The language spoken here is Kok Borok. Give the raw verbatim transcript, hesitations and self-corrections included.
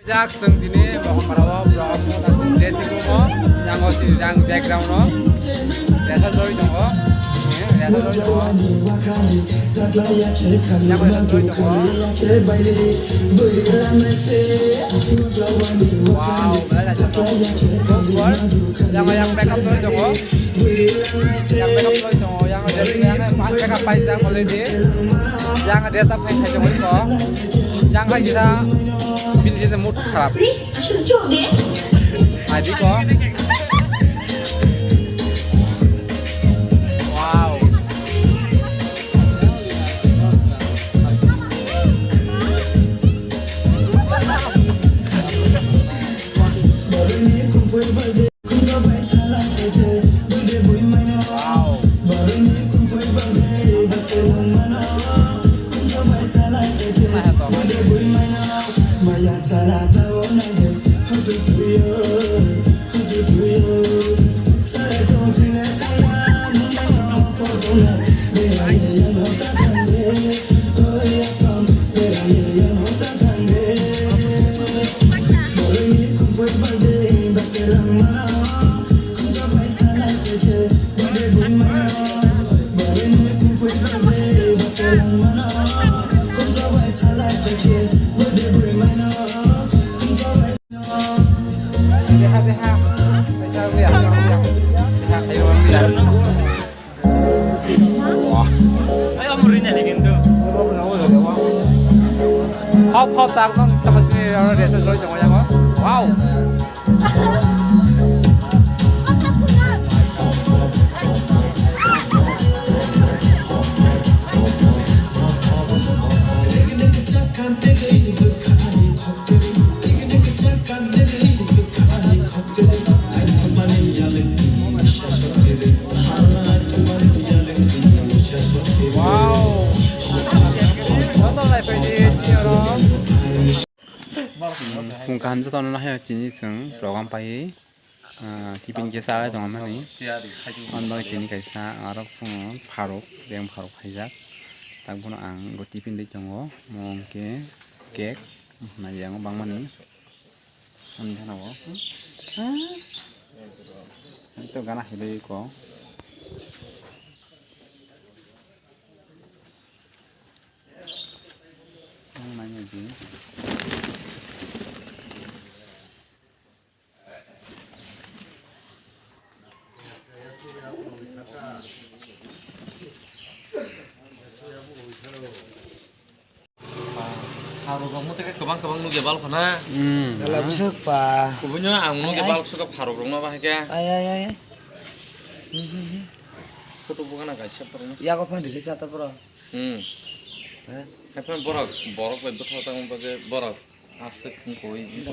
Jak chwng tini Mohamara o vlog dressing room o, yang o chini yang background o resa jori tongo, resa jori tongo. Yang o resa jori tongo. Wow, belai naithok. Super. Yang o yang makeup jori tongo. Yang makeup jori tongo. Yang o dress, yang o makeup paijak already. Yang o dress up khai khai tongo. Yang hai jira bini jira mood kharap. Ri, aswk jok de. Adi ko. Wow. Wow. Hop, hop, tak dong, sama sini orang desa Joloi tongo ya, kok. Wow. Wow. Joto lai phaidi chini oro. Phung kaham joto no hai chini chwng program pai, ah, tiffin khe chalai tongo mani. Ang bagwi chini kaisa aro phungo pharuk, beng pharuk khaijak. Tak bono ang go tiffin dei tongo, mo hwnkhe cake, nai yang bangmani. Ani gana o. Ani to gana hili ko. Ang nai nai di. Harok rok mutai khe kwbang kwbang nukya bal khana. Hmm. Gala bwswk pa. Kubui no ang nukya bal sukha pharok rok no bahai khe. Ai, ai, ai, ai. Photo bukana kaisa photo no. Yago phone dili chata bro. Hmm. Eh? Hai phone borok, borok bai bwtha chang bagwi borok aswk wngkoi.